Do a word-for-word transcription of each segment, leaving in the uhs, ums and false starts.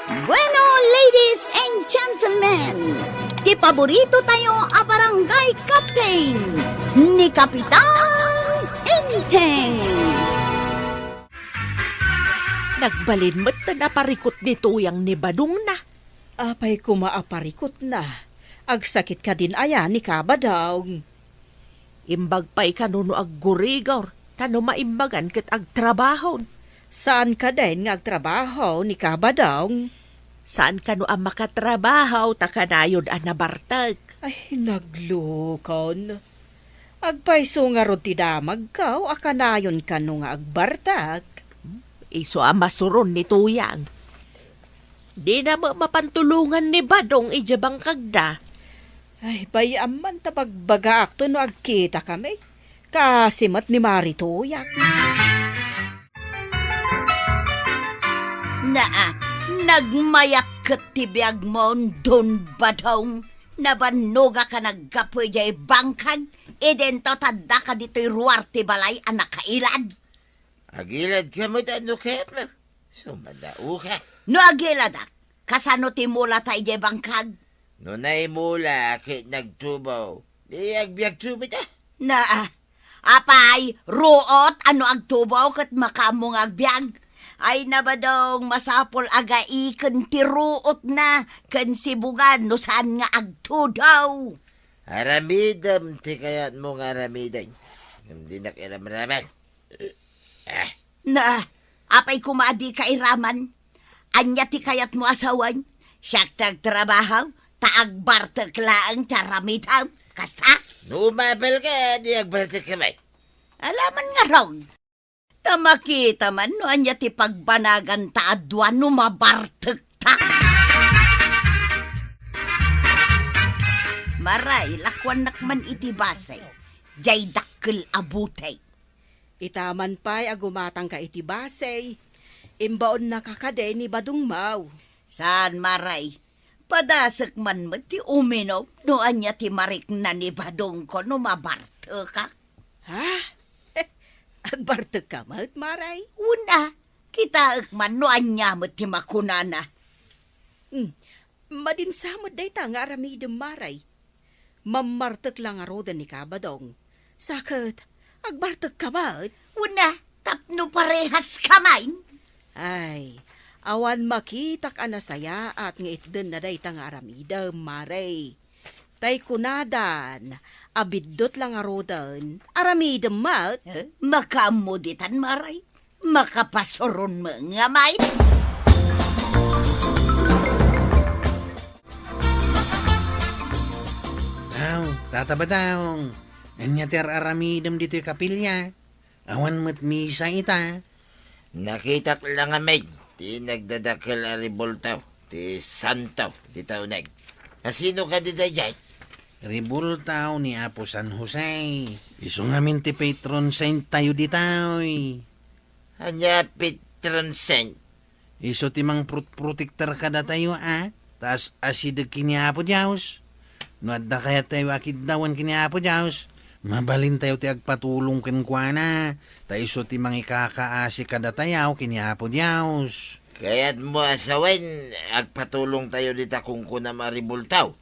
Bueno, ladies and gentlemen, ti paborito tayo a barangay captain, ni Kapitan Enteng. Nagbalin met ta naparikot ni Tuyang ni Badongna. Apay koma a parikotna? Agsakit kadin aya ni Kabadong? Imbag pay kano no aggurigor, ta no maimbagan ket agtrabahon. Saan kadin nga agtrabaho ni Kabadong? Saan kano a makatrabaho ta kanayon a nabartek? Ay, naglukon. Agpayso ngarud ti damagko a kanayon kano nga agbartek. Isu a masuron ni Tuyang. Dina met mapantulongan ni Badong idiay bangkagda. Ay, bay-am man ta bagbagaakto no agkitakami. Kaasi met ni Mari Tuyang. Naa, nagmayat ket ti biagmon, Don Badong. Nabannogak a naggapu idiay bangkag, idinto ta addaka ditoy ruar ti balay a nakailad. Agiladka met no kayatmo. Sumadaoka. No agiladak, kasano ti mulata idiay bangkag? No naimula ket nagtubo, di agbiagto met a. Naa, apay, ruot a no agtubo ket makaammo nga agbiag? Ay, Badong, masapul a gaiken ti ruotna ken sibugan no saan nga agtudo. Aramidem ti kayatmo nga aramiden. Ngem dinak iramraman. Eh. Na, apay koma a dika iraman? Ania ti kayatmo a sawen? Siak ti agtrabaho, ta agbartek laeng ti aramidem. Kasta? No umapelka, di agbartekka met. Alaman ngarud. Ta makita man no ania ti pagbanaganta a dua no mabartekta. Maray, lakuannak man iti basay. Diay dakkel a buteg. Ita man pay a gumatangka iti basay, imbaonnaka kadi ni Badongmo. Saan, Maray. Padasek man met ti uminum no ania ti marikna ni Badongko no mabartekak. Ha? Agbartekka met, Maray? Wen a, kitaek man no ania met ti makunana. Hmm. Madin sa met dayta nga aramidem, Maray. Mammartek la ngaruden ni Kabadong. Sa ket, agbartekka met. Wen a, tapno parehaska man. Ay, awan makitak a nasayaat nga itdenna dayta nga aramidem, Maray. Tay kunadan, a biddut la ngaruden, aramidem met. Eh, makaammo ditan, Maray. Makapasuron met nga may. Aw, Tata Badong, ania ti ar-aramidem ditoy kapilya? Awan met misa ita. Nakitak la ngamin ti nagdadakkel a ribulto ti santo dita uneg. Asino kadi daydiay? Ribulto ni Apo San Jose. Isu ngamin ti patron saint tayo ditoy. Ania patron saint? Isu ti mangprotprotector kadatayo a, ta as-asideg ken ni Apo Dios. No adda kayat tayo a kiddawen ken ni Apo Dios, mabalin tayo ti agpatulong kenkuana, ta isu ti mangikakaasi kadatayo ken ni Apo Dios. Kayatmo a sawen, agpatulong tayo dita kunkunam a ribulto?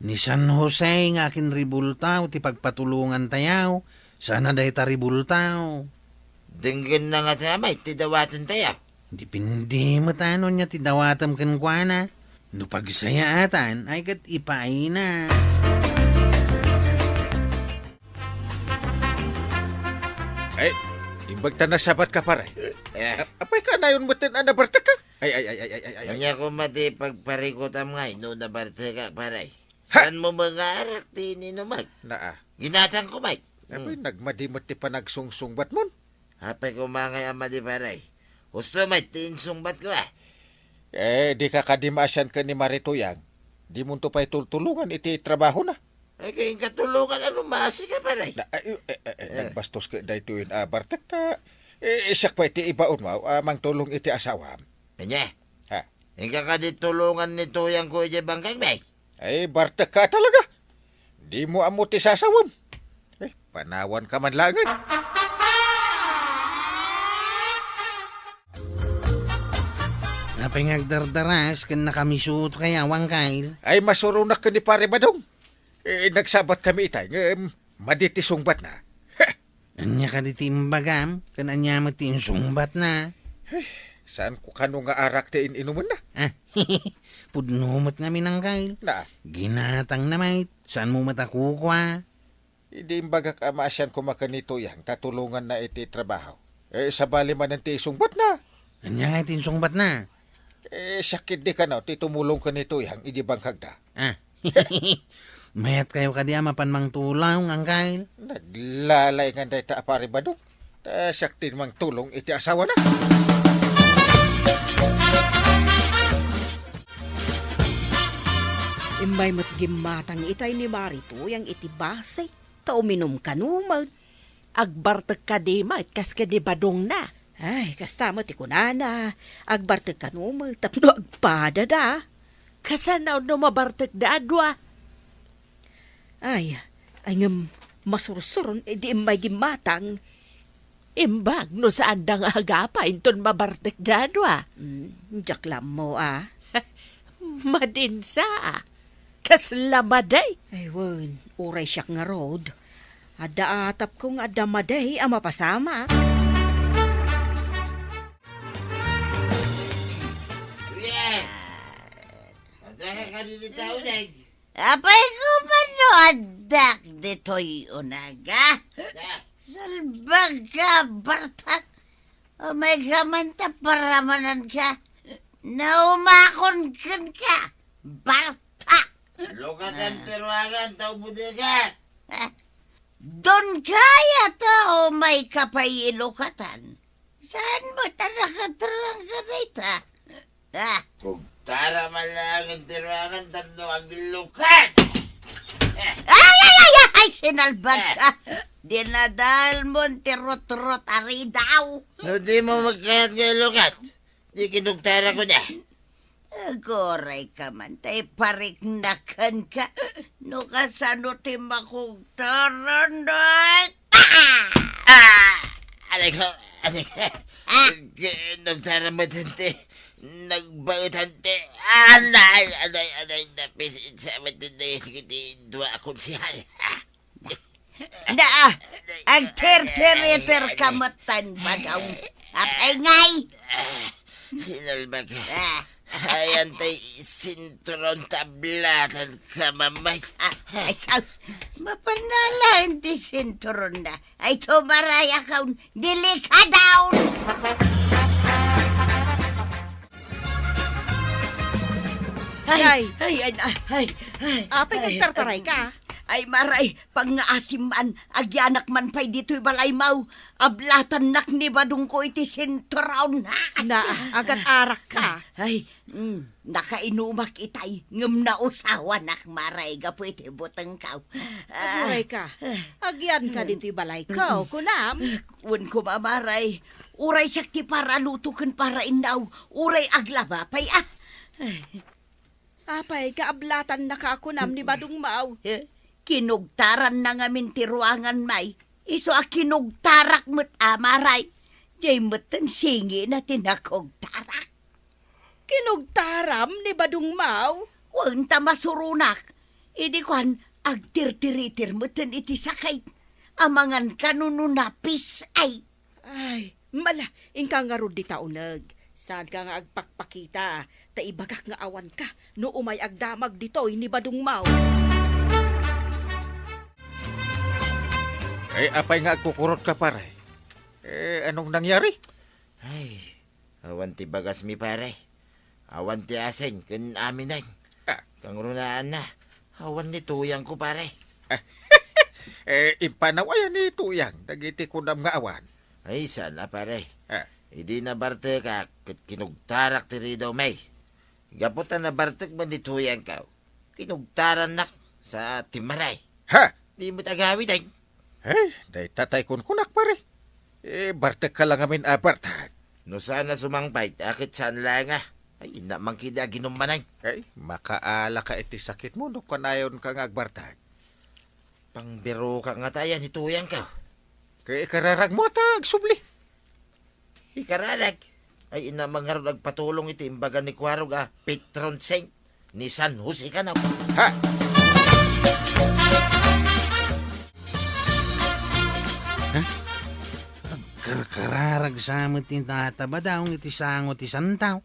Ni San Jose nga akinribulto ti pagpatulongan tayo, sana dayta ribulto. Denggenna ngata met ti dawaten tayo. Depende met no ania ti dawatem kenkuana. No pagsayaatan, ay ket ipaayna. Ay, imbag ta nasabatka, pare. Eh. A-, apay kanayon metten a nabartekka? Ay, ay, ay, ay, ay, ay, ay. Ania koma ti pagparikutam ngay no nabartekak, pare? Ha? Saanmo mangarak ti ininummo? Naa. Ginatangko met. Apay, hmm, nagmadi met ti panagsungsungbatmon. Apay koma ngay a madi, pare. Husto met ti insungbatko, a. Eh, dika kadi maasian ken ni Mari Tuyang. Dimonto pay tultulongan iti trabahona. Ay, ket inka tulongan a no maasika, pare. Na, ay, eh, eh, eh, eh, nagbastoska daytoy a bartekka. Eh, siak pay ti ibaonmo a mangtulong iti asawam. Ania? Ha? Inka kadi tulongan ni Tuyangko idiay bangkagmi? Ay, bartekka talaga. Dimo ammo ti sasawem. Eh, panawanka man laengen. Nga Pay nga agdardaras ken nakamisuot kaya, Angkel? Ay, masuronak ken ni Pare Badong. Eh, nagsabat kami itay, ngem madi ti sungbatna. Heh! Ania kadi ti imbagam? Ken ania met ti insungbatna? Ay, saan ko kano nga arak ti in-inumenna? Ah, pudno met ngamin, Angkel. Na? Ginatangna met. Saanmo met a kukua? Idi imbagak a maasian koma ken ni Tuyang ta tulonganna iti trabaho. Eh, sabali manen ti isungbatna. Ania nga iti insungbatna? Eh, siak ketdi kano ti tumulong ken ni Tuyang idi bangkagda. Ah. Mayat kayo kadi a mapan mangtulong, Angkel? Naglalaingan dayta a Pare Badong. Ta siak ti mangtulong iti asawana. Immay met gimmatang itay ni Mari Tuyang iti base, ta uminum kano met. Agbartek kadi met kas ken ni Badongna? Ay, kasta met ti kunana, agbartek kano met tapno agpadada. Kasano no mabartekda a dua? Ay, ay ngem masursuron, eh, di immay gimmatang. Imbag no saanda nga agapa inton mabartekda a dua. Mm, diak la ammo, a. Madinsa, a. Kasla madi? Ay, wen, uray siak ngarud. Adda atapko nga adda madi a mapasamak. Kuya! Adda ka kadi ni tao, Deng? Apay ko man no addak ditoy uneg, a? Ah. Salbag ka, bartak. Umay ka man ta paramanan ka. Naumakon ken ka, bartak. Lukatan ti ruangan, tao bodega. Ah. Don kaya ta umay ka pay ilukatan. Saan mo ta nakatarang ka dayta? Ah. Kugtara man laeng ti ruangan tapno aglukat. Ay, ay, ay, ay, sinalbag ka. Dinadal mo ti rutrut a ridaw. No di mo magkayat nga ilukat, di kinugtara ko na. Aguray ka man, tay pariknakan ka. No kasano ti makugtaran, ay? Ah! Ah! Aray ko, aray ko. Ah! Nagtaramat ti nagbaetan ti anay, anay, anay, napisit sa matindayas kiti dua a konsehal. Ah! Na, agterteriter ka metten, Badong. Apay ngay? Sinalbag ka. Ah. Ayan tay sinturon tablatan ka, mamay. Ah, ay, sus. Mapanalaen ti sinturon na. Ay, tumaraya kaun. Delikadaon. Ay, ay, ay, ay, ay, ay. Apay, nagtartaray ka? Ay, Maray, pangngaasim man, agyanak man pay ditoy balay maw. Ablatannak ni Badongko iti sinturon. Na, agat-arak ka. Ay, mm, nakainumak itay, ngem nausawanak, Maray, gapu iti butengko. Ah. Aguray ka. Agyan ka ditoy balay ko, kunam? Wen koma, Maray, uray siak ti paraluto ken parainnaw, uray aglaba pay, ah. Apay, kaablatan na ka kunam ni Badong Maw? Eh, kinugtaran na ngamin ti ruangan, may. Isu a kinugtarak met a, Maray. Jay metten singi na ti nakugtarak. Kinugtaram ni Badong Maw? Wen ta masuronak. Idi kuan, agtirtiritir metten iti sakay. Amangan ka no, no napis, ay. Ay, mala, inka ngarud dita uneg. Saanka nga agpakpakita, ta ibagak nga awanka no umay agdamag ditoy ni Badong Maw. Ay, apay nga agkukurot ka, pare? Eh, anong nangyari? Ay, awan ti bagasmi, pare. Awan ti asin ken aminen. Ah. Kangrunaanna, awan ni Tuyangko, pare. Eh, impanaw aya ni Tuyang dagiti kunam nga awan? Ay, saan a, pare. Ah. Idi nabartekak ket kinugtarak ti ridaw, may. Gapu ta nabartek man ni Tuyangko, kinugtarannak sa ti Maray. Ha? Di met agawid, ay. Eh, dayta tay kunkunak, pare. Eh, bartek ka lang amin a bartek. No saan a sumangpay, ta ket saan laeng a. Ay, inna man kidi aginum manen. Eh, makaala ka iti sakit mo no kanayon ka nga agbartek. Pangbiruka nga tayan ni Tuyangko. Kay ikararag mo ta agsubli. Ikararag? Ay, ina, mangarud agpatulong iti imbaga ni Kuarog a patron saint ni San Jose kano. Ha? Ha? Agkarkararag sa met ni Tata Badong iti sango ti santaw.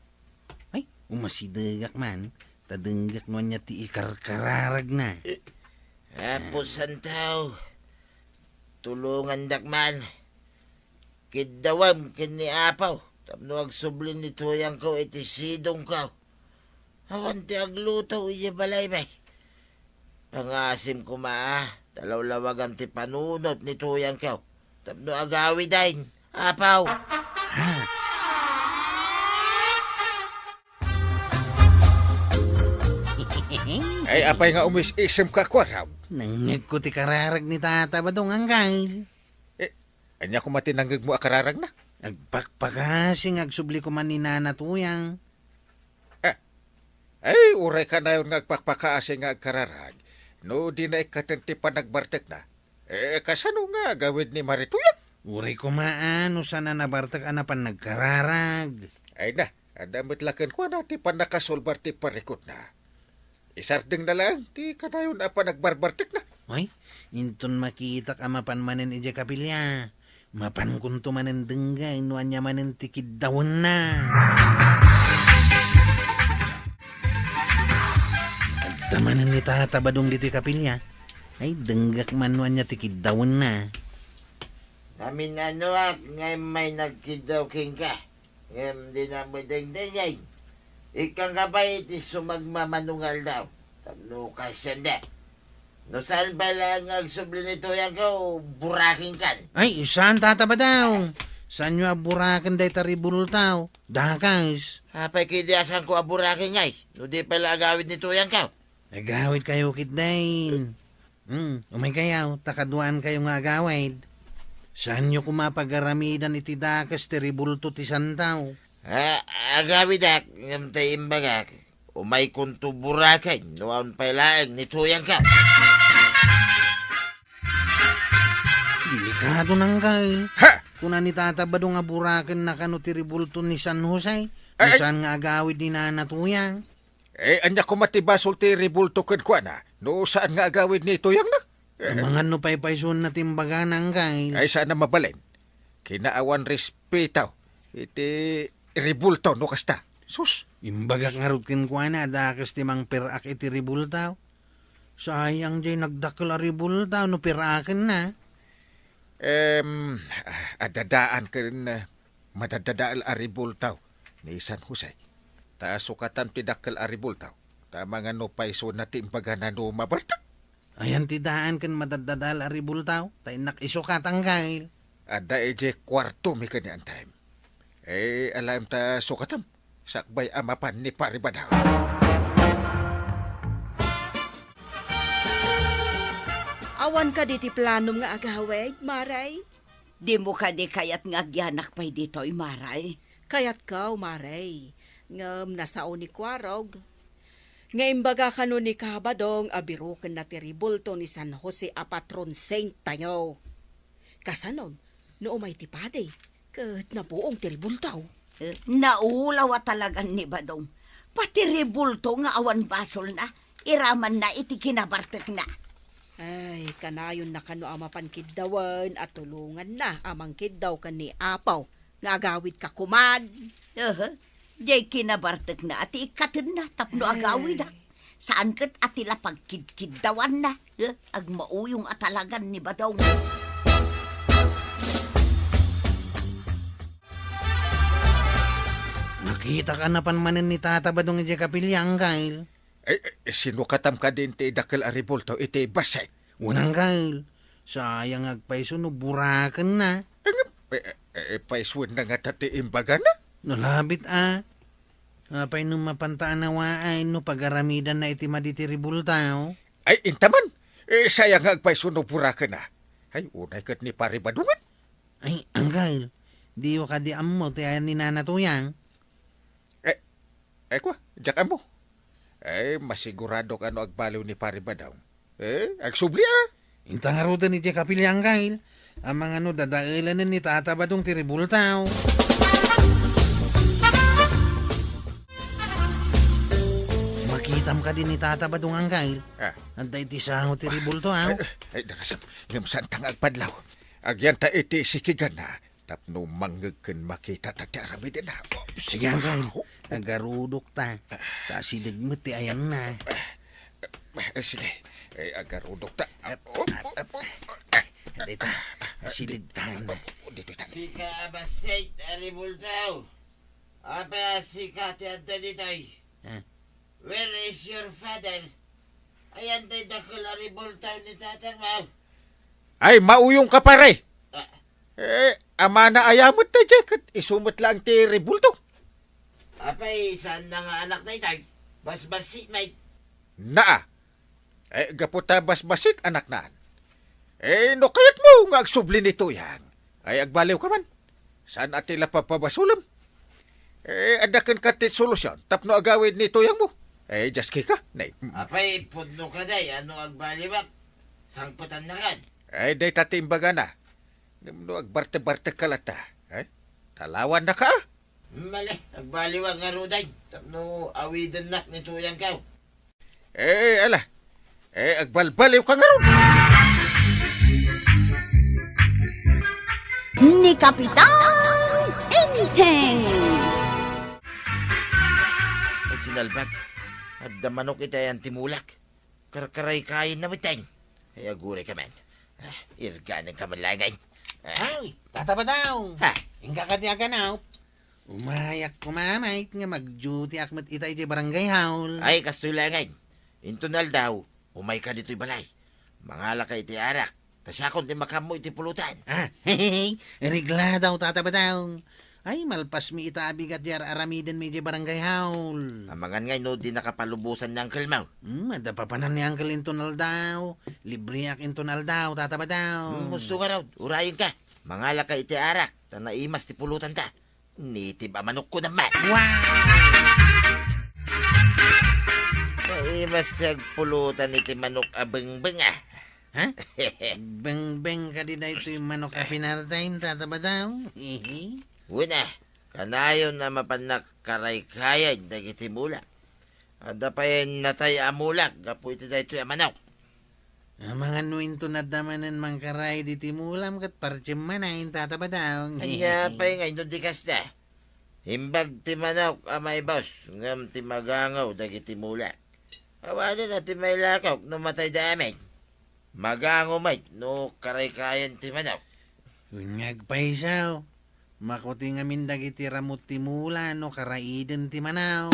Ay, umasidegak man, ta denggak no ania ti ikarkararagna. Apo Santaw, tulongandak man. Kiddawem ken ni Apo tapno agsubli ni tuyangko iti sidongko. Awan ti agluto idiay balaymi. Pangasim koma, ta lawlawagam ti panunot ni tuyangko tapno agawiden, Apo. Ha? Ay, apay nga umis-isemka, Kuarog? Nangngegko ti kararag ni Tata Badong, Anggail. Eh, ania koma ti nangngegmo a kararagna? Agpakpakasi nga agsubli koma ni Nana Tuyang. Ah, ay, uray kanayon nga agpakpakaasi nga agkararag, no dina ikkaten ti panagbartekna. Eh, kasano nga agawid ni Mari Tuyang? Uray koma, a, no saan a nabartek a napan nagkararag. Ay na, adda met la kenkuana ti pannakasulbar ti parikutna. Isardengna laeng ti kanayon a panagbarbartekna. Ay, inton makitak a mapan manen idiay kapilya, mapankonto manen denggay no ania manen ti kiddawenna. Adda manen ni Tata Badong ditoy kapilya. Ay, denggak man no ania ti kiddawenna. Naminanoak nga immay nagkiddaw kenka, ngem dinam met dengdengngeg. Ikkanka pay iti sumagmamano nga aldaw, tapno kasianda. No saan pay laeng nga agsubli ni tuyangko, burakenkan. Ay, saan, Tata Badong? Saanyo a buraken dayta ribultaw? Dakes. Apay ketdi a saanko a buraken ngay, no di pay la agawid ni tuyangko? Agawidkayo ketdin. Hmm, umaykayo, ta kaduaankayo nga agawid. Saanyo koma a pagaramidan iti dakes ti ribulto ti santaw? Ah, agawidak, ngem ti imbagak, umaykonto buraken no awan pay laeng ni tuyangko. Delikado, Anggail. Ha? Kuna ni Tata Badong a burakenna kano ti ribulto ni San Jose, no saan nga agawid ni Nana Tuyang. Eh, ania koma ti basol ti ribulto kenkuana, no saan nga agawid ni tuyangna? Eh. Amangan no paypaysuenna ti imbagana, Anggail. Ay, saan a mabalin. Kinaawan respeto iti ribulto no kasta. Sus! Imbagak ngarud kenkuana a dakes ti mangper-ak iti ribultaw. Sayang diay nagdakkel a ribultaw no per-akenna. Em, adda daan ken, eh, madaddadael a ribultaw ni San Jose. Ta sukatam ti dakkel a ribultaw. Ta amangan no paysuenna ti imbagana no mabartek. Ayan ti daan ken madaddadael a ribultaw, ta innak isukat, Anggail. Adda idiay kuartomi ken ni Antay. Eh, alaem ta sukatam, sakbay a mapan ni Pari Badong. Awan kadi ti planom nga agawid, Mare? Dimo kadi kayat nga agyanak pay ditoy, Mare? Kayatko, Mare. Ngem nasao ni Kuarog nga imbaga kano ni Kabadong a birokenna ti ribulto ni San Jose a patron saint tayo. Kasano no umay ti padi ket nabuong ti ribulto? Eh, naulaw a talagan ni Badong. Pati ribulto nga awan basolna, iramanna iti kinabartekna. Ay, kanayonna kano a mapan kiddawen a tulonganna a mangkiddaw ken ni Apo nga agawidka koman. Aha, diay kinabartekna a ti ikkatenna tapno agawidak. Saan ket a ti la pagkidkiddawanna. Eh, agmauyong a talagan ni Badong. Nakitak a napan manen ni Tata Badong idiay kapilya, Anggail. Eh, eh, sinukatam kadi ti dakkel a ribulto iti bassit? Wen, Anggail. Sayang nga agpayso no burakenna. Eh, nga, eh, eh, eh, paysuenna ngata ti imbagana? Nalabit a. Apay no mapanta a nawaay no pagaramidanna iti madi ti ribultaw? Ay, inta man. Eh, sayang nga agpayso no burakenna. Ay, unay ket ni Pari Badongen. Ay, Anggail. Diyo kadi ammo ti ayan ni Nana Tuyang? Eh, eh, kua, diak ammo. Eh, masigurado kano agbaliw ni Pari Badong. Eh, agsubli, a. Inta ngaruden iti kapilya, Anggail. Amangan no dadaelanen ni Tata Badong ti ribultaw. Tam kadi ni Tata Badong, Angkel? Ah. Adda iti sango ti rebulto, aw? Ay, ay, darasam, ngem saanta nga agpadlaw. Agyanta iti sikiganna, tapno mangngeg ken makitata ti aramidenna. Oh, sige, Angkel. Agarudokta. Ta asideg met ti ayanna. Eh, sige. Eh, agarudokta. Oh, oh, oh. Dita. Asidegtan. Dito, dito. Sika a bassit a rebulto. Apay a sika ti adda ditoy? Ah. Where is your father? Ayan tay dakkel a rebulto ni tatangmo. Ay, mauyongka, pare. Ah. Eh, amana aya met daydiay ket isu met laeng ti rebulto. Apay, saanna nga anak daytoy? Basbassit met. Naa. Eh, gapu ta basbassit anakna. Eh, no kayatmo nga agsubli ni Tuyang, ay agbaliwka man. Saan a ti la papabasolem? Eh, adda kenka ti solusion tapno agawid ni Tuyangmo. Eh, just kika, nay. Mm. Apay, pudno ka, day, ano agbaliwak? Sangpetannakan. Eh, dayta ti imbagana. Ngem no agbartebartekka latta, eh? Talawannaka, ah? Mali, agbaliwak ngaruden, tapno awidennak ni Tuyangko. Eh, ala. Eh, agbalbaliwka ngarud. Ni Kapitan Enteng. Ay, sinalbag. Adda manok iti ayan ti mulak. Karkaraykayenna met, Teng. Ay, agurayka man. Ah, irganenka man laeng. Ah. Ay, Tata Badong. Ha? Inka kadi aganop? Umayak koma met nga mag-duty-ak met ita idiay barangay hall. Ay, kastoy laeng. Inton aldaw, umayka ditoy balay. Mangalaka iti arak. Ta siakon ti makaammo iti pulutan. Ah, hehehe. Regladaw, Tata Badong. Ay, malpasmi ita a bigat ti ar-aramidenmi idiay barangay hall. Amangan ngay no dinaka palubosan ni unclemo. Hmm, adda papanan ni uncle inton aldaw. Libreak inton aldaw, Tata Badong. Hmm, husto ngarud, urayenka. Mangalaka iti arak, ta naimas ti pulutanta. Nitib a manokko naman. Wow! Naimas ti agpulutan iti manok a bengbeng, ah. Ha? Bengbeng kadi daytoy manok a pinartayen, Tata Badong? Ihi. Wen a, kanayon a mapannak karaykayen dagiti mula. Adda pay natay a mulak gapu iti daytoy a manok. Amangan no inton adda manen mangkarayed iti mulam ket partem manen, Tata Badong. Ania pay nga inton di kasta? Imbag ti manok a maibus ngem ti magango dagiti mulak. Awanen a ti mailakok no matayda amin. Magango met no karaykayen ti manok. Wen nga agpayso, makuti ngamin dagiti ramut ti mula no karayeden ti manok.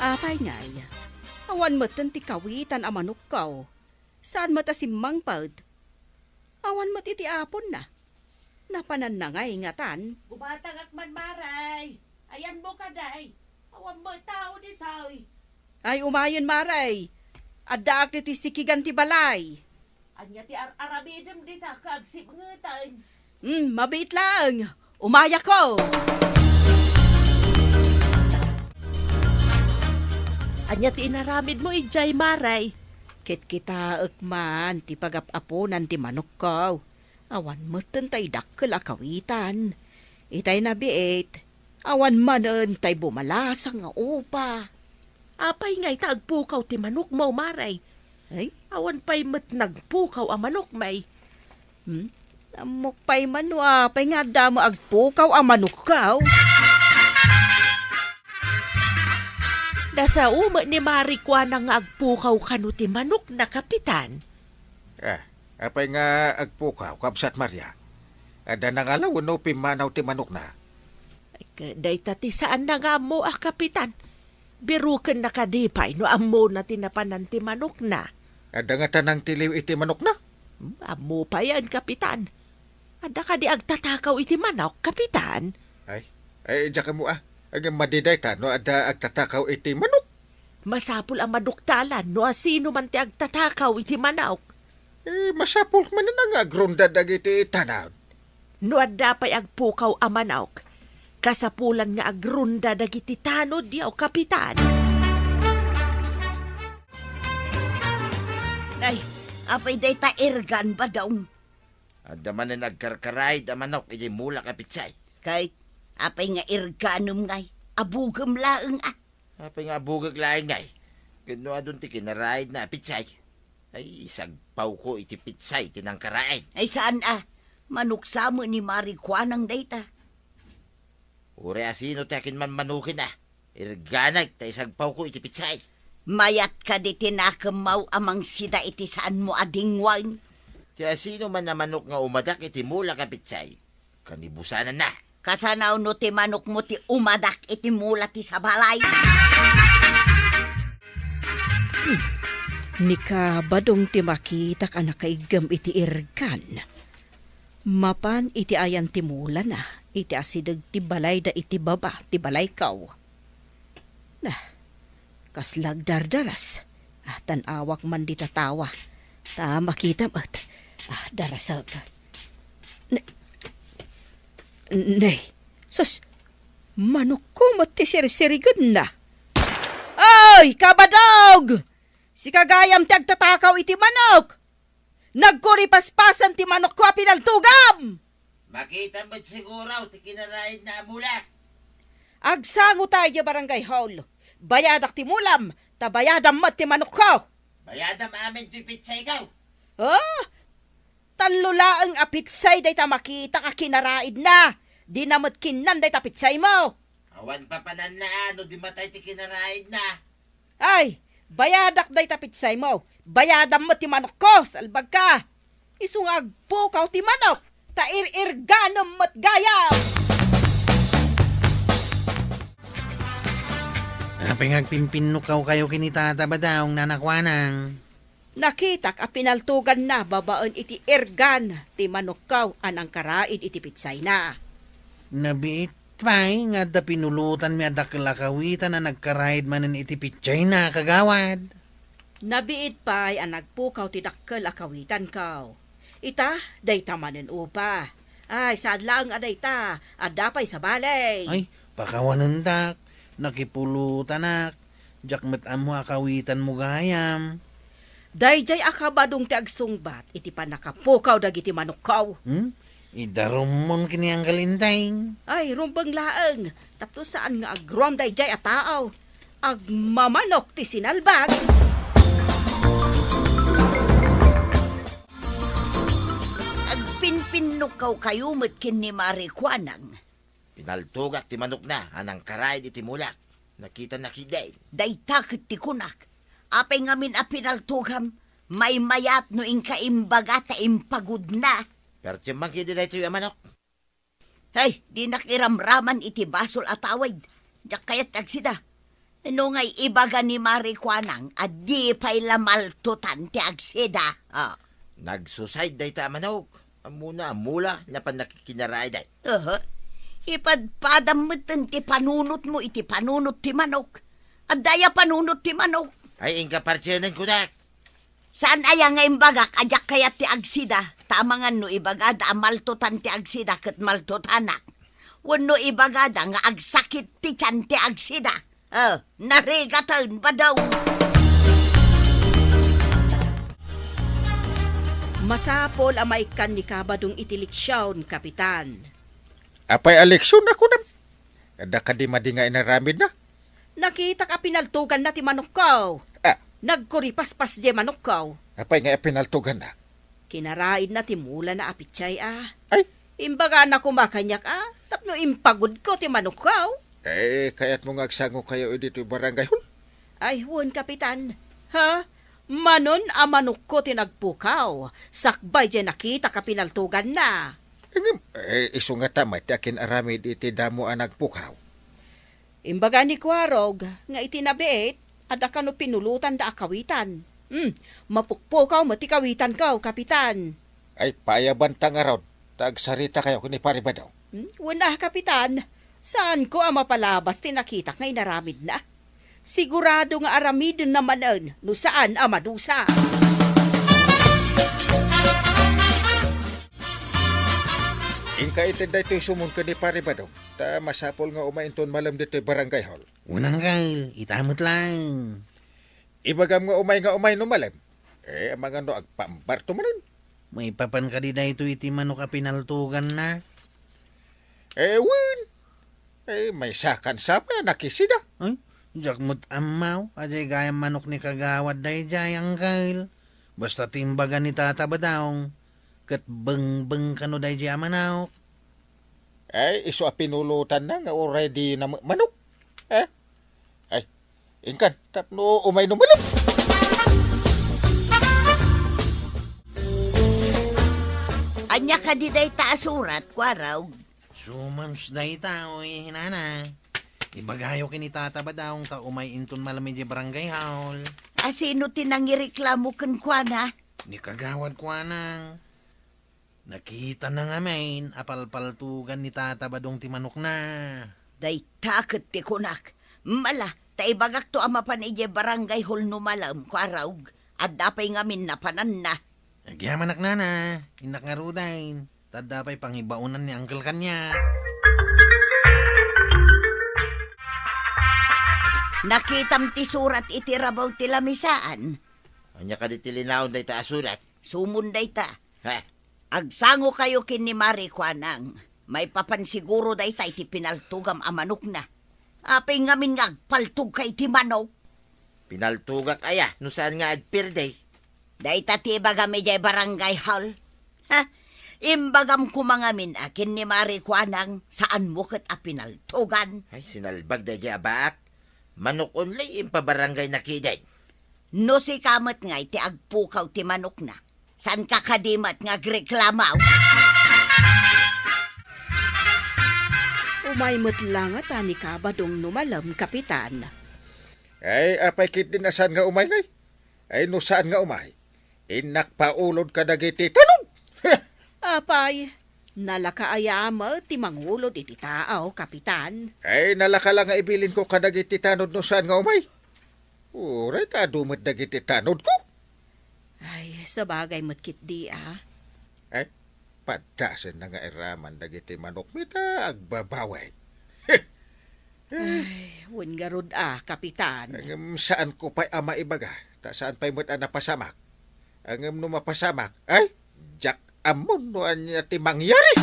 Apay ngay, awan metten ti kawitan a manokko. Saan met a simmangpet. Awan met iti aponna. Napananna ngay ngatan. Gumatangak man, Maray. Ayanmo kadi. Awan met tao ditoy. Ay, umayen, Maray. Addaak ditoy sikigan ti balay. Ania ti ar-aramidem dita, kagsipngeten? Hmm, mabiit laeng. Umayakon. Ania ti inaramidmo idiay, Maray? Kitkitaek man ti pagap-aponan ti manokko. Awan metten tay dakkel a kawitan. Itay nabiit, awan manen tay bumalasang nga upa. Apay ngay ta agpukaw ti manokmo, Maray? Ay? Awan pay met nagpukaw a manok, May. Hmm? Ammok pay man no apay nga adda met agpukaw a manokko. Nasao met ni Maray kuana nga agpukaw kano ti manokna, Kapitan. Ah, apay nga agpukaw, Kabsat Maria? Adda nangala wenno pimmanaw ti manokna? Ay, ka-, dayta ti saanna nga ammo a, Kapitan. Birokenna kadi pay no ammona ti napanan ti manokna. Adda ngata nangtiliw iti manokna? Hmm, ammo payen, Kapitan. Adda kadi agtatakaw iti manok, Kapitan? Ay, ay, diak ammo a. Ngem madi dayta no adda agtatakaw iti manok. Masapul a maduktalan no asino man ti agtatakaw iti manok. Eh, masapul manen a nga agronda dagiti tanod. No adda pay agpukaw a manok, kasapulan nga agronda dagiti tanodyo, Kapitan. Ay, apay dayta irgan, Badong? Adda manen agkarkarayed a manok iti mulak a pitsay. Kay, Apay nga irganem ngay? Abugem laeng a. Apay nga abugek laeng ngay? Ket no adun ti kinaraidna a pitsay, ay, isagpawko iti pitsay ti nangkaraid. Ay, saan a. Manok sa met ni Mari Kuanang dayta. Uray asino ti akin manmanoken a. Irganek ta isagpawko iti pitsay. Mayat kadi ti nakemmaw a mangsida iti saanmo a dingwen? Ti asino man a manok nga umadak iti mulak a pitsay, kanibusananna. Kasano no ti manokmo ti umadak iti mula ti sabalay? Hmm. Ni Kabadong ti makitak a nakaiggem iti irgan. Mapan iti ayan ti mulana, iti asideg ti balayda iti baba ti balayko. Nah, kasla agdardaras. Ah, tan-awak man dita tawa. Ta makita met. Ah, darasek. Ne-, ne, sus, manokko met ti sirsirigenna. Ay, Kabadog! Sika gayam ti agtatakaw iti manok! Nagkuripaspasan ti manokko a pinaltogam! Makita met siguro ti kinaraidna a mula. Agsangota idiay barangay hall. Bayadak ti mulam, ta bayadam met ti manokko. Bayadam amin ti pitsayko. Oh? Tallo laeng a pitsay dayta makitak a kinaraidna. Dina met kinnan dayta pitsaymo. Awan papananna no di matay ti kinaraidna. Ay, bayadak dayta pitsaymo. Bayadam met ti manokko, salbagka. Isu nga agpukaw ti manok, ta ir-irganem met gayam. Apay nga agpinpinnukawkayo ken ni Tata Badong, Nana Kuanang? Nakitak a pinaltoganna babaen iti irgan ti manokko a nangkaraid iti pitsayna. Nabiit pay nga adda pinulotanmi a dakkel a kawitan a nagkaraid manen iti pitsayna, kagawad. Nabiit pay a nagpukaw ti dakkel a kawitanko. Ita, dayta manen upa. Ay, saan laeng a dayta, adda pay sabali. Ay, pakawanendak, nakipulotanak. Diak met ammo a kawitanmo gayam. Daydiay a Kabadong ti agsungbat iti pannakapukaw dagiti manokko. Hmm? Idarummon ken ni Anggal Inteng. Ay, rumbeng laeng. Tapno saan nga agruam daydiay a tao. Agmamanok ti sinalbag. Agpinpinnukawkayo met ken ni Mari Kuanang. Pinaltogak ti manokna a nangkaraid iti mulak. Nakitana ketdin. Dayta ket ti kunak. Apay ngamin a pinaltogam? Maymayat no inka imbaga ta impagudna. Perti man ketdi daytoy a manok. Hey, dinak iramraman iti basol a tawid. Diak kayat ti agsida. No ngay ibaga ni Mari Kuanang a di pay la maltotan ti agsida. Ah. Nagsusay dayta a manok. Ammona a mula, napan nakikinaraid ay. Aha. Ipadpadam metten ti panunotmo iti panunot ti manok. Adda aya panunot ti manok? Ay, inka partienen kunak. Saan aya nga imbagak a diak kayat ti agsida? Ta amangan no ibagada a maltotan ti agsida ket maltotanak. Wenno ibagada nga agsakit ti tian ti agsida. Oh, narigaten, Badong. Masapul a maikkan ni Kabadong iti leksion, Kapitan. Apay a leksion a kunam? Adda kadi madi nga inaramidna? Nakitak a pinaltoganna ti manokko. Ah. Nagkuripaspas diay manokko. Apay nga pinaltoganna? Kinaraidna ti mulana a pitsay a. Ay. Imbagana koma kaniak a, tapno impagudko ti manokko. Eh, kayatmo nga agsangokayo ditoy barangay hall? Ay, wen, Kapitan. Ha? Manen a manokko ti nagpukaw, sakbay diay nakitak a pinaltoganna. Ngem, eh, isu ngata met ti akin-aramid iti damo a nagpukaw. Imbaga ni Kuarog nga iti nabiit, adda kano pinulotanda a kawitan. Hmm, mapukpukaw met ti kawitanko, Kapitan. Ay, paayabanta ngarud, ta agsaritakayo ken ni Pari Badong. Hmm, wen a, Kapitan. Saanko a mapalabas ti nakitak nga inaramidna. Sigurado nga aramidenna manen no saan a madusa. Inka ited daytoy sumon ken ni Pari Badong, ta masapul nga umay inton malem ditoy barangay hall. Unang, Kyle, ita met laeng. Ibagam nga umay nga umay no malem. Eh, amangan no agpaambarto manen. Maipapan kadi daytoy iti manok a pinaltoganna? Eh, wen. Ay, maysakan sa pay a nakisida. Ay, diak met ammo, a diay gayam manok ni Kagawad daydiay, Angkel. Basta ti imbaga ni Tata Badong, ket bengbeng kano daydiay a manok. Ay, isu a pinulotanna nga uray dina met manok. Eh? Ay, inkan, tapno umay no malem. Ania kadi dayta a surat, Kuarog? Sumams dayta, oy, nana. Ibagayo ken ni Tata Badong ta umay inton malem idiay barangay hall. A sino ti nangireklamo kenkuana? Ni Kagawad Kuanang. Nakitana ngamin a palpaltogan ni Tata Badong ti manokna. Dayta ket ti kunak. Mala, ta ibagakto a mapan idiay barangay hall no malem, Kuarog. Adda pay ngamin napananna. Agyamanak, nana. Innak ngaruden. Ta adda pay pangibaonan ni Uncle kaniak. Nakitam ti surat iti rabaw ti lamisaan. Ania kadi ti linaon dayta a surat? Sumon dayta. Ha? Agsangokayo ken ni Mari Kuanang. Maipapan siguro dayta iti pinaltogam a manokna. Apay ngamin nga agpaltogka iti manok? Pinaltogak aya no saan nga agpirdi? Dayta ti ibagam idiay barangay hall. Ha? Imbagam koma ngamin a ken ni Mari Kuanang saanmo ket a pinaltogan. Ay, sinalbag daydiay a baak. Manok only impabarangay na kiden. No sika met ngay ti agpukaw ti manokna, saanka kadi met nga agreklamo? Umay met la ngata ni Kabadong no malem, Kapitan. Ay, apay ketdin a saan nga umay ngay? Ay, no saan nga umay, innak paulod kadagiti tanod. Apay, nalaka aya met ti mangulod iti tao, Kapitan? Ay, nalaka la nga ibilinko kadagiti tanod no saan nga umay. Uray ta adu met dagiti tanodko. Ay, sabagay met ketdi, a. Ay, padasenna nga iraman dagiti manokmi ta agbabaway. Ay, wen ngarud a, Kapitan. Ngem saanko pay a maibaga, ta saan pay met a napasamak. Ngem no mapasamak, ay, diak ammon no ania ti mangyari.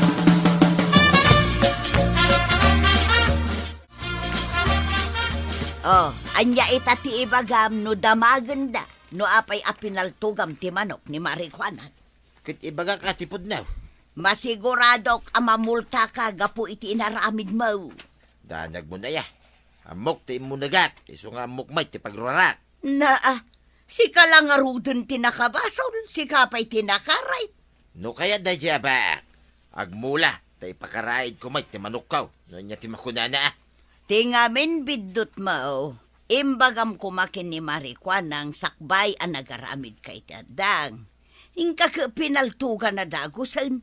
Oh, ania ita ti ibagam no damagenda, no apay a pinaltogam ti manok ni Mari Kuanang? Ket ibagak a ti pudno. Masiguradok a mamultaka gapu iti inaramidmo. Danagmo aya. Ammok ti immunegak, isu nga ammok met ti pagruarak. Naa, sika la ngaruden ti nakabasol, sika pay ti nakarait. No kayat daydiay a baak, agmula, ta ipakaraidko met ti manokko, no ania ti makunana, a. Ti ngamin biddutmo, imbagam koma ken ni Mari Kuanang sakbay a nagaramidka iti addang. Inka ket pinaltogan a dagusen.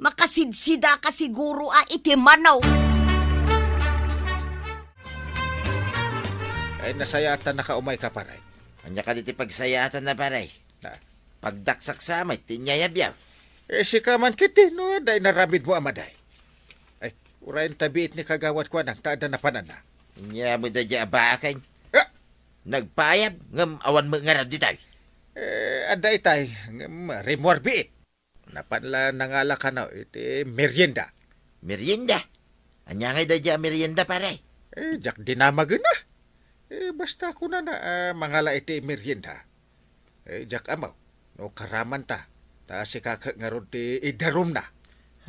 Makasidsidaka siguro a iti manok. Ay, nasayaatannaka umayka, pare. Ania kadi ti pagsayaatanna, pare? Na. Pagdaksak sa met ti inyayabyaw. Eh, sika man ketdi, no, adda inaramidmo a madi. Ay, uray ta biit ni Kagawad Kuanang, ta adda napananna. Ania met daydiay a baak? Ah! Nagpaayab, ngem awan met ngarud ditoy. Eh, adda itay, ngem rimmuar biit. Napan la nangala kano iti merienda. Merienda? Ania ngay daydiay a merienda, pare? Eh, diak dinamagen a. Eh, basta kunana, ah, mangala iti merienda. Eh, diak ammo no karamanta, ta sika ket ngarud ti idarumna.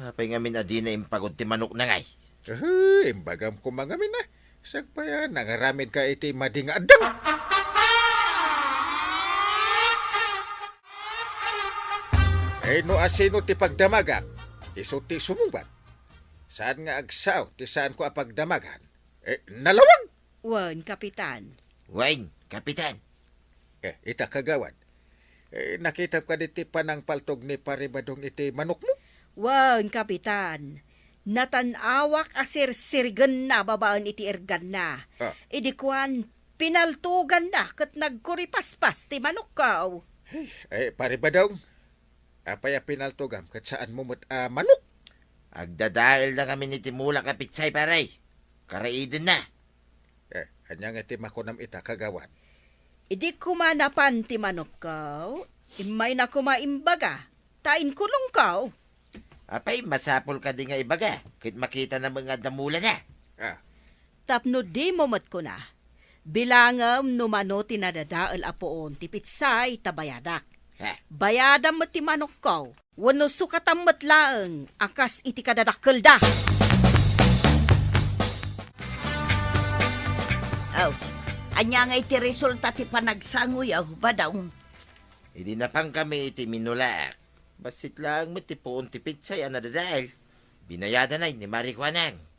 Apay ngamin a dina impagod ti manokna ngay? Eh, imbagam koma ngamin a, sakbay a nangaramidka iti madi nga addang. Eh, no asino ti pagdamagak, isu ti sumungbat. Saan nga agsao ti saanko a pagdamagan? Eh, nalawag! Wen, Kapitan. Wen, Kapitan. Eh, ita, Kagawad. Eh, nakitam kadi ti panangpaltog ni Pare Badong iti manokmo? Wen, Kapitan. Natan-awak a sirsirigenna babaen iti erganna. Ah. Idi kuan, pinaltoganna ket nagkuripaspas ti manokko. Eh, Pare Badong, apay a pinaltogam ket saanmo met a manok? Agdadaelna ngamin iti mulak a pitsay, pare. Karaidenna. Eh, ania nga ti makunam ita, Kagawad? Idi koma napan ti manokko, immayna koma imbaga, ta inkulongko. Apay, masapul kadi nga ibaga, ket makitana met nga adda mulana? Ah, Tapno dimo met kuna, bilangem no mano ti nadadael a puon ti pitsay ta bayadak. Heh. Bayadam met ti manokko, wenno sukatam met laeng a kas iti kadadakkelda. Aw, ania ngay ti resulta ti panagsangoyo, Badong? Idi napankami iti minulaak, bassit laeng met ti puon ti pitsay a nadadael. Binayadanay ni Mari Kuanang.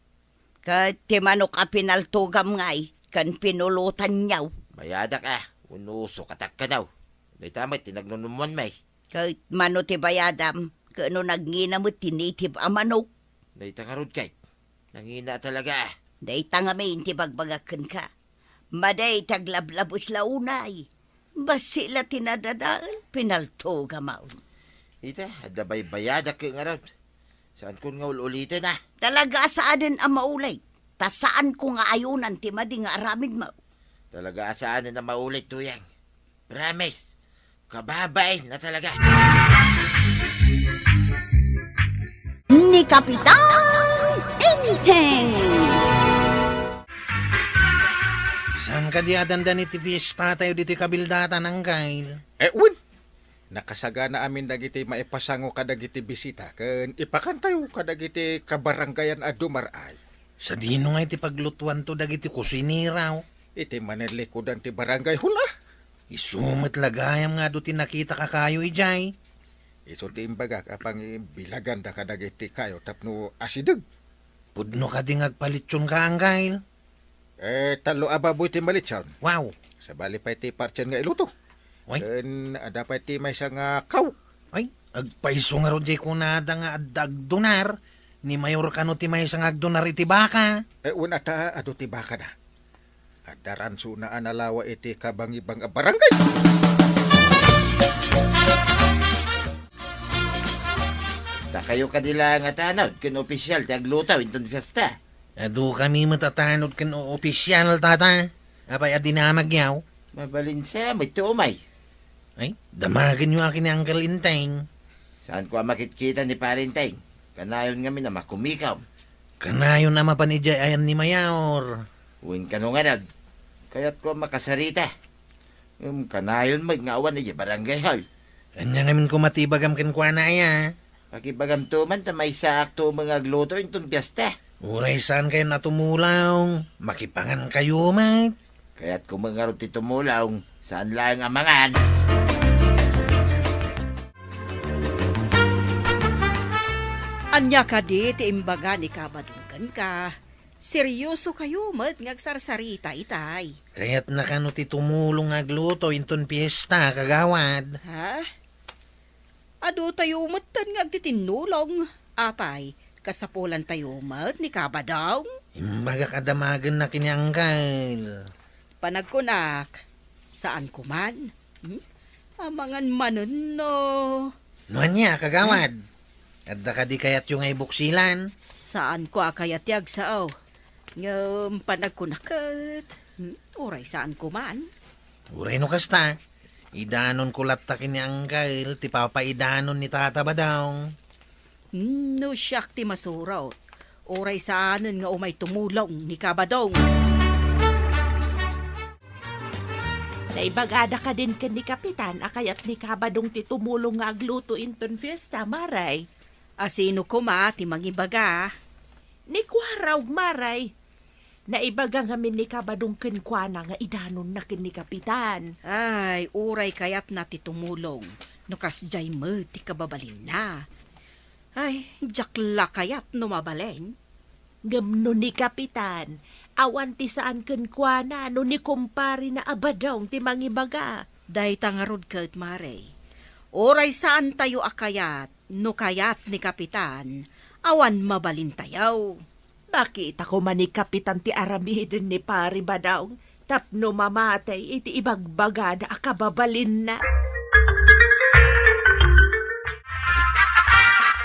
Ket ti manok a pinaltogam ngay ken pinulotanyo? Bayadak a, wenno sukatak kano. Dayta met ti nagnunummuanmi. Ket mano ti bayadam, ket no nagngina met ti native a manok? Dayta ngarud ket, nangina talaga. Dayta ngamin ti bagbagak kenka. Madi ti aglablabes la unay. Bassit la ti nadadael, pinaltogam. Ita, adda baybayadak ket ngarud. Saankon nga ul-uliten, a? Talaga a saanen a maulit. Ta saanko nga ayonan ti madi nga aramidmo. Talaga a saanen a maulit, Tuyang. Promise. Kababain na talaga. Ni Kapitan Enteng. Saan kadi a dandani ti fiesta tayo ditoy kabildatan, Anggail? Eh, wen. Nakasagana amin dagiti maipasango kadagiti bisita ken ipakantayo kadagiti kabarangayan a dumar-ay. Sadino nga iti paglutuanto dagiti kusinera? Iti mananlikudan ti barangay hall a. Isu met la gayam nga adu ti nakitaka kayo idiay. Isu ti imbagak a pangibilaganda kadagiti kayo tapno asideg. Pudno kadi nga agpalitsionka, Anggail? Eh, tallo a baboy ti malitsion. Wow! Sabali pay ti partsien nga iluto. Oy. Ken adda pay ti maysa nga kaw. Ay, agpayso ngarud diay kunada nga adda agdonar. Ni Mayor kano ti maysa nga agdonar iti baka? Eh, wen ata adu ti bakana. Adda ransona a nalawa iti kabangibang a barangay. Dakayo kadi laeng a tanod ken opisial ti agluto inton fiesta. Adu kami met a tanod ken o-, opisial, tata. Apay a dinamagyo? Mabalin sa met ti umay. Ay, damagenyo a ken ni Uncle Enteng. Saanko a makitkita ni Pare Enteng. Kanayon ngamin a makumikom. Kanayon a mapan idiay ayan ni Mayor. Wen kano ngarud, kayatko a makasarita. Ngem kanayon met nga awan idiay barangay hall. Ania ngamin koma ti ibagam kenkuana, aya? Pakibagamto man ta maysaakto met nga agluto inton fiesta. Uray saankayon a tumulong, makipangankayo met. Kayatko met ngarud ti tumulong, saan laeng a mangan. Ania kadi ti imbaga ni Kabadong kenka? Seriosokayo met nga agsarsarita itay. Kayatna kano ti tumulong nga agluto inton fiesta, kagawad? Ha? Adutayo metten nga agtitinnulong. Apay, kasapulantayo met ni Kabadong? Imbagak a damagenna ken ni Angkel. Panagkunak, saanko man. Hmm? Amangan manen no. No ania, kagawad? Hmm? Adda kadi kayatyo nga ibuksilan? Saanko a kayat ti agsao. Ngem panagkunak ket, hmm, uray saanko man. Uray no kasta, idanonko latta ken ni Angkel ti papaidanon ni Tata Badong. Hmm, no siak ti masurot, uray saanen nga umay tumulong ni Kabadong. Naibagada kadin ken ni Kapitan a kayat ni Kabadong ti tumulong nga agluto inton fiesta, Maray? A sino koma ti mangibaga? Ni Kuaraw, Maray. Naibaga ngamin ni Kabadong kenkuana nga idanonna ken ni Kapitan. Ay, uray kayatna ti tumulong no kasdiay met ti kababalinna. Ay, diak la kayat no mabalin. Ngem no ni Kapitan, awan ti saan kenkuana no ni kumparena a Badong ti mangibaga. Dayta ngarud ket, Mare, uray saantayo a kayat, no kayat ni Kapitan, awan mabalintayo. Makita koma ni Kapitan ti aramiden ni Pari Badong tapno mamatey iti ibagbagada a kababalinna.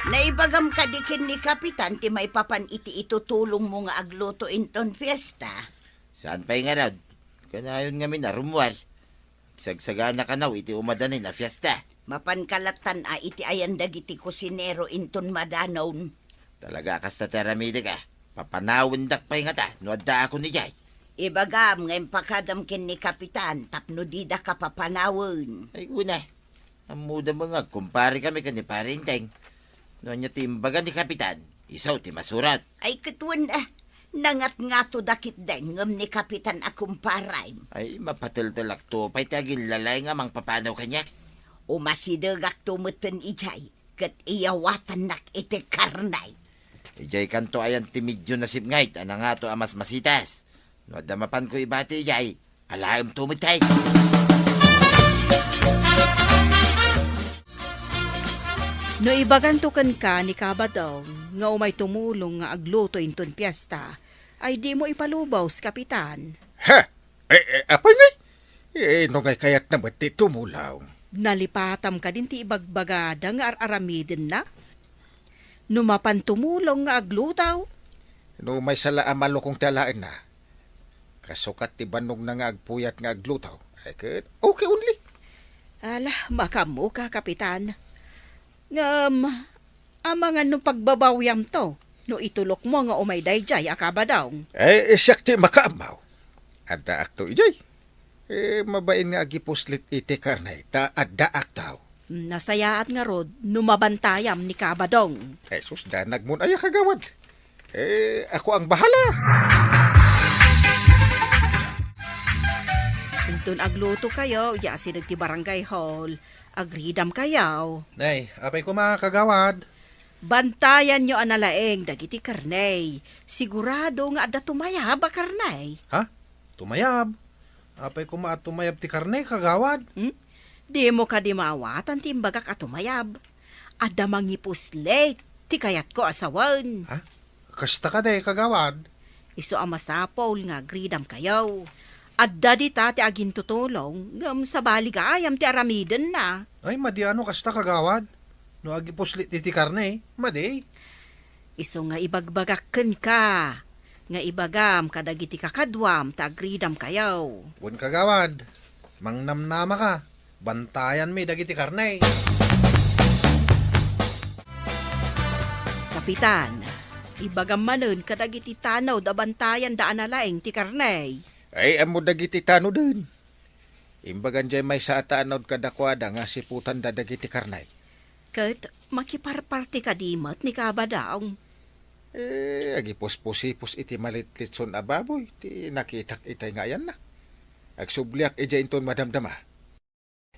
Naibagam kadi ken ni Kapitan ti maipapan iti itutulongmo nga agluto inton fiesta? Saan pay ngarud? Kanayon ngamin a rummuar. Sagsagana kano iti umadanin a fiesta. Mapanka lattan a iti ayan dagiti kusinero inton madanon. Talaga a kasta ti aramidek a. Papanawendak pay ngata no addaakon idiay. Ibagam nga impakadam ken ni Kapitan tapno didaka papanawen. Ay, una. Ammoda met nga agkumpare kami ken ni Pare Enteng. No ania ti imbaga ni Kapitan, isu ti masurat. Ay, ket wen, ah, nangatngato da ketdin ngem ni Kapitan a kumparem. Ay, mapateltelakto pay ti agillalay nga mangpapanaw kaniak. Umasidegakto metten idiay, ket iyawatannak iti karne. Idiay kanto ayan ti medio nasipnget a nangato a masmasitas. No adda mapanko ibati idiay, alaemto met tay. No ibaganto kenka ni Kabadong nga umay tumulong nga agluto inton piesta, ay dimo ipalubos, Kapitan. Ha? Eh, eh, apay ngay? Eh, no ngay kayatna met ti tumulong? Nalipatam kadin ti ibagbagada nga ar-aramidenna? No mapan tumulong nga agluto? No maysa la a malukong ti alaenna, kasukat ti bannogna nga agpuyat nga agluto, ay ket okay only. Ala, makaammoka, Kapitan. Ngem, amangan no pagbabawiamto no itulokmo nga umay daydiay a Kabadong. Eh, siak ti makaammo. Addaakto idiay. Eh, mabain nga agipuslit iti karne, ta addaakto. Nasayaat ngarud no mabantayam ni Kabadong. Jesus, danagmon aya, Kagawad. Eh, ako ang bahala. Inton aglutokayo, idiay asideg ti barangay hall, agridamkayo. Nay, apay koma, Kagawad? Bantayanyo a nalaing dagiti karne. Sigurado nga adda tumayab a karne. Ha? Tumayab? Apay koma a tumayab ti karne, Kagawad? Hmm? Dimo kadi maawatan ti imbagak a tumayab? Adda mangipuslit ti kayatko a sawen. Ha? Kasta kadi, Kagawad? Isu a masapul nga agridamkayo. Adda dita ti agintutulong, ngem sabali gayam ti aramidenna. Ay, madi a no kasta, Kagawad. No agipuslit iti karne, madi. Isu nga ibagbagak kenka, nga ibagam kadagiti kakaduam ta agridamkayo. Wen, Kagawad, mangnamnamaka, bantayanmi dagiti karne. Kapitan, ibagam manen kadagiti tanod a bantayanda a nalaing ti karne. Ay, ammo dagiti tanoden. Imbagan jay maysa a tanod kadakuada nga siputanda dagiti karne. Ket makiparparti kadi met ni Kabadong? Eh, agipuspusipos iti malitlitson a baboy ti nakitak itay nga ayanna. Agsubliak idiay inton madamdama.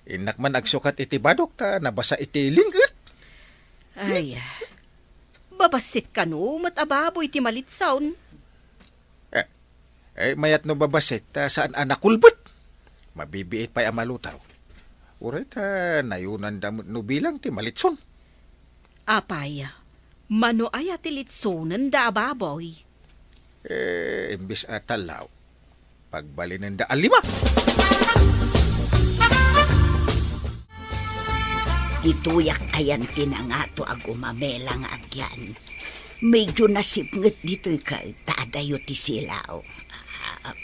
Innak man agsukat iti badok ta nabasa iti ling-et. Ay, babassit kano met a baboy ti malitson? Eh, eh, mayat no babassit ta saan a nakulbet. Mabibiit pay a malutaw. Uray ta nayunanda met no bilang ti malitson. Apay, mano aya ti litsonenda a baboy? Eh, imbes a tallo, pagbalinenda a lima. Ditoyak ayan ti nangato a gumamela nga agyan. Medyo nasipnget ditoy ket ta adayo ti silaw. Ah,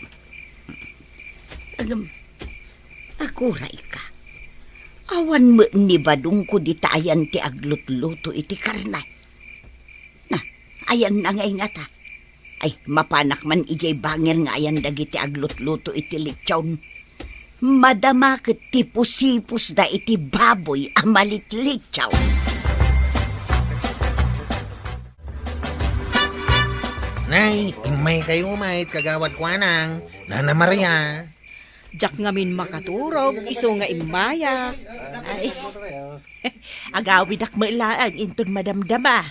agam, agurayka. Awan met ni badongko dita ayan ti aglutluto iti karne. Na, ayanna ngay ngata. Ay, mapanak man idiay bangir nga ayan dagiti aglutluto iti litson. Madama ket ti pusipusda iti baboy a malitlitson. Nay, immaykayo met, Kagawad Kuanang, Nana Maria. Diak ngamin makaturog, isu nga immayak. Ay. Agawidak met laeng inton madamdama.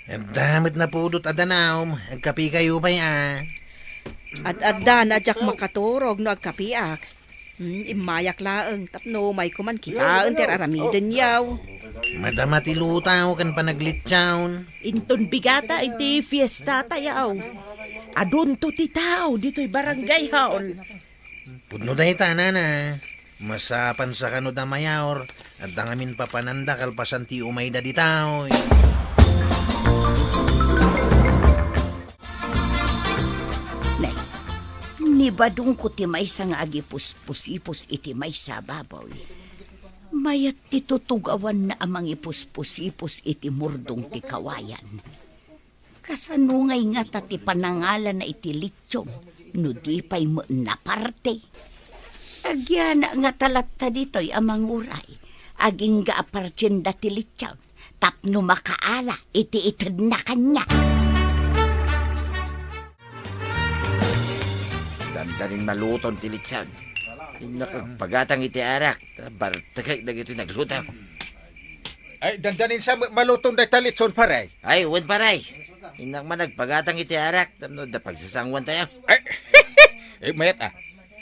Adda met napudot a danum, agkapikayo pay a. Ad-addan a diak makaturog no agkapiak. Hmm, immayak laeng tapno umayko man kitaen ti ar-aramidenyo. Madama ti lutaw ken panaglitson. Inton bigata iti fiestatayo. Adunto ti tao ditoy barangay hall. Pudno dayta, nana. Masapansa kano da mayor, adda ngamin papananda kalpasan ti umayda ditoy. Ne, nibadongko ti maysa nga agipuspusipos iti maysa a baboy. Mayat ti tutugawanna a mangipuspusipos iti murdong ti kawayan. Kasano ngay ngata ti panangalana iti litson no di pay met naparti? Agyana ngata latta ditoy a manguray, agingga a partienda ti litson tapno makaala iti itedna kaniak. Dandanin maluton ti litson. Innak agpagatang iti arak, ta bartekek dagiti nagluto. Ay, dandanin sa ma-, maluton dayta litson, pare. Ay, wen, pare. Innak man agpagatang iti arak, tapno adda pagsasanguan tayo. Ay, eh, mayat, ah.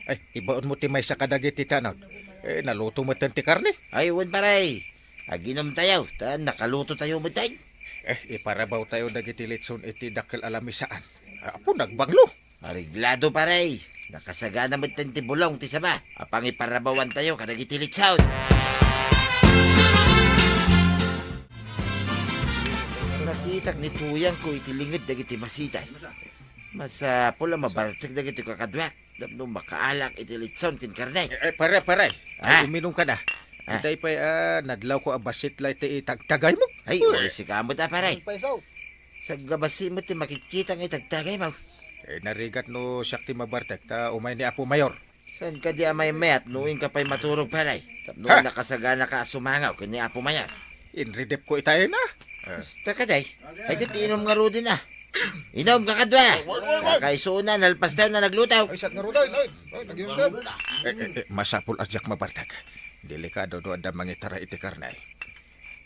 Ay, ibaon mo ti maysa kadagiti tanod. Eh, naluto met ti karne. Ay, wen, pare. Aginom tayo, ta nakaluto tayo met. Eh, iparabaw tayo dagiti litson iti dakkel a lamisaan. Apo, nagbanglo. Areglado, pare. Nakasagana met ti bulong ti saba a pangiparabawan tayo kadagiti litson. Nakitak ni Tuyang ko iti linged dagiti masitas. Masapul a mabartek dagiti kakaduak tapno makaalak iti litson ken karne. Eh, eh, pare, pare. Ah. Ay, uminom ka na. Ah. Itay pay, ah, nadlaw ko a basit la iti itagtagay mo. Ay, uy, uri si kamot, ah, pare. Sagabasi met ti makikita nga itagtagay mo. Eh, narigat no siak ti mabartek, ta umay ni Apo Mayor. Saan ka di amay mayat no inka pay maturog, pare? Tapno ha? Nakasagana ka a sumangaw ken ni Apo Mayor. Inridep ko itayen, ah. Ah. Basta ka, day. Ay, ket inom nga rudin, ah. Inom, kakadua. Ay, wait, wait, wait. Kakaisuna, nalpas tayo na nagluto. Ay, siat nga rudin, ay. Ay, nag-inom tayo. Eh, eh, eh, masapul a diak mabartek. Delikado no adda mangitaray iti karne.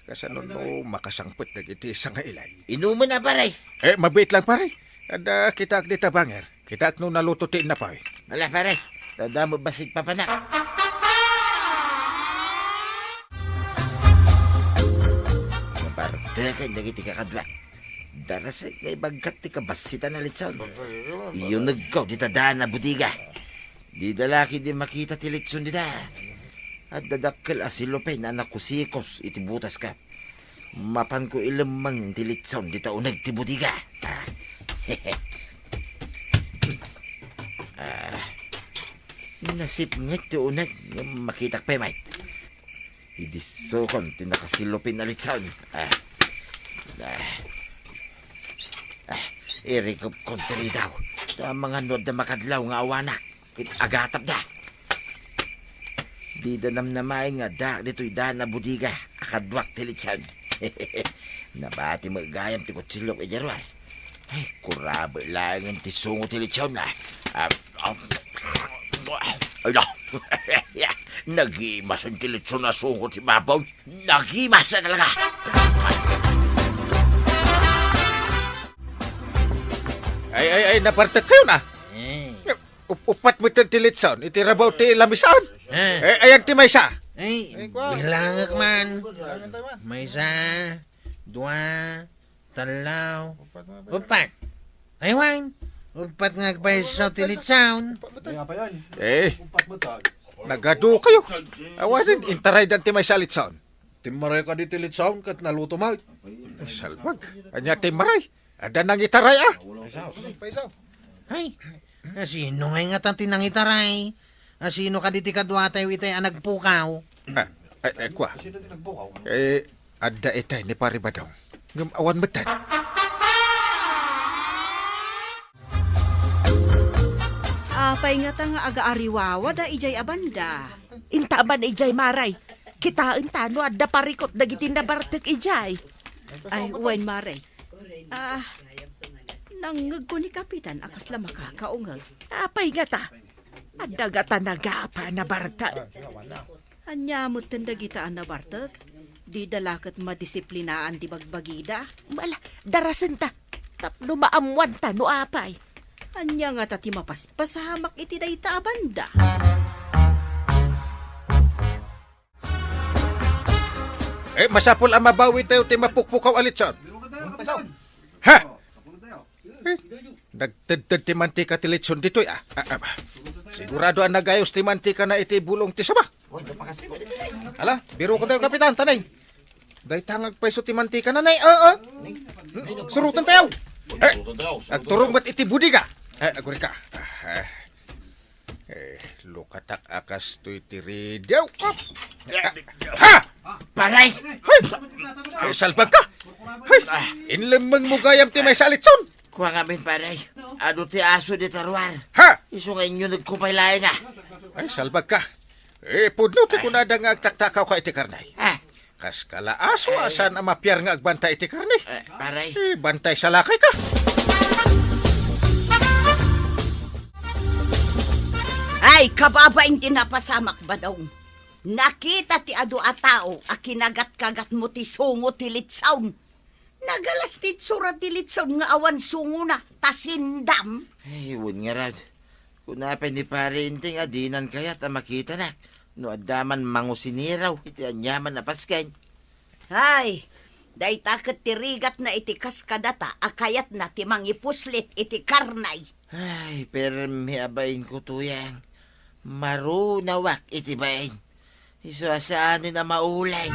Kasano no makasangpet dagiti sangailan? Inumen a, pare. Eh, mabiit lang, pare. Adda kitaak dita banger. Kitaak no naluto ti innapay. Ala, pare. Tada mo basig papanak. Nabarteken dagiti kakadua. Darasek nga ibagkat ti kabasitan a litson. Iyunegko dita daan a bodega. Dida la ketdi makita ti litson dita. Adda dakkel a cellophane a nakusikos iti butasko. Mapanko ilemmeng ti litson dita uneg ti bodega. Ah. Ah. Nasipnget ti uneg ngem makitak pay met. Idissokon ti nakacellophane a litson. Ah. Ah. Ah. Irikupkon ti ridaw. Ta amangan no adda makadlaw nga awanak ket agatapda. Dida namnamaen nga addaak ditoy daan a bodega a kaduak ti litson. Nabati met gayam ti kutsillok idiay ruar. Ay, kurabe laengen ti sungo ti litson, ah. Ah, ah. Ay, na. Nagimasen ti litson a sungo ti baboy. Nagimas na talaga. Ay, ay, ay, nabartek kayo na. Eh. Up-, upat met ti litson, iti rabaw ti lamisaan. Eh. Eh, ayan ti maysa. Ay, ay, kwa. Bilangek man. Bilangek tayo man. Maysa, dua, tallo, upat. Ay, wen. Upat nga agpayso ti litson. Upat met. Ay, apa yan? Eh. Upat met, ah. Nagadu kayo. Awanen, intaraydan ti maysa litson. Timmaray ka di ti litson, ket naluto met. Ay, salbag. Anya timmaray? Adda nangitaray, ah. Paisaw. Paisaw. Ay, asino ngay ngata ti nangitaray? Asino kadi ti kaduatayo itay a nagpukaw? Ah, eh, eh, kwa. Eh, adda itay ni Pari Badong. Ngem awan metten. Apay ngata nga agaariwawada idiay a banda? Inta man idiay, Maray. Kitaenta no adda parikut dagiti nabartek idiay. Ay, wen, Maray. Ah, nangngegko ni Kapitan a kasla makakaungeg. Apay ngata? Adda ngata nagapa a nabartek? Ania metten dagita a nabartek? Dida la ket madisiplinaan ti bagbagida? Ala, darasenta. Tapno maammuanta no apay. Ania ngata ti mapaspasamak iti dayta a banda? Eh, masapul a mabawitayo ti mapukpukaw a litson. Ha? Eh, nagtedted ti mantika ti litson ditoy, ah. Ah, ah, ah. Sigurado a nagayos ti mantikana iti bulong ti saba. Ala, birokotayo, Kapitan, tanay. Dayta nga agpayso ti mantikana, nay. Ah, ah. Hmm, surotentayo. Eh, agturong met iti bodega. Eh, agurika. Ah, eh. Eh, lukatak a kastoy ti ridiaw. Ha! Paray! Hay! Ay, salbag ka! Hay! Inlemmeng mo gayam ti may salitson! Kua ngamin, paray. Adu ti aso di taruar. Ha! Isu nga inyo nagkupay laeng, ah. Ay, salbag ka. Eh, pudno ti kunada nga agtaktakaw ka iti karnay. Ah. Kas kala aso, ah, saan a mapiar nga agbantay iti karne? Eh, paray. Eh, bantay salakay ka. Ay, kababain ti napasamak, Badong. Nakita ti adu a tao a kinagat-kagat mo ti sungo ti litson. Nagalas ti itsura ti litson nga awan sungona, ta sindam. Ay, wen ngarud. Kuna pay ni Pare Inting a dinan kayat a makitanak no adda man mangusiniraw iti aniaman a pasken. Ay, dayta ket ti rigatna iti kas kadata a kayatna ti mangipuslit iti karnay. Ay, permi a bainko, Tuyang. Marunawak iti bain. Isu a saanen a maulay.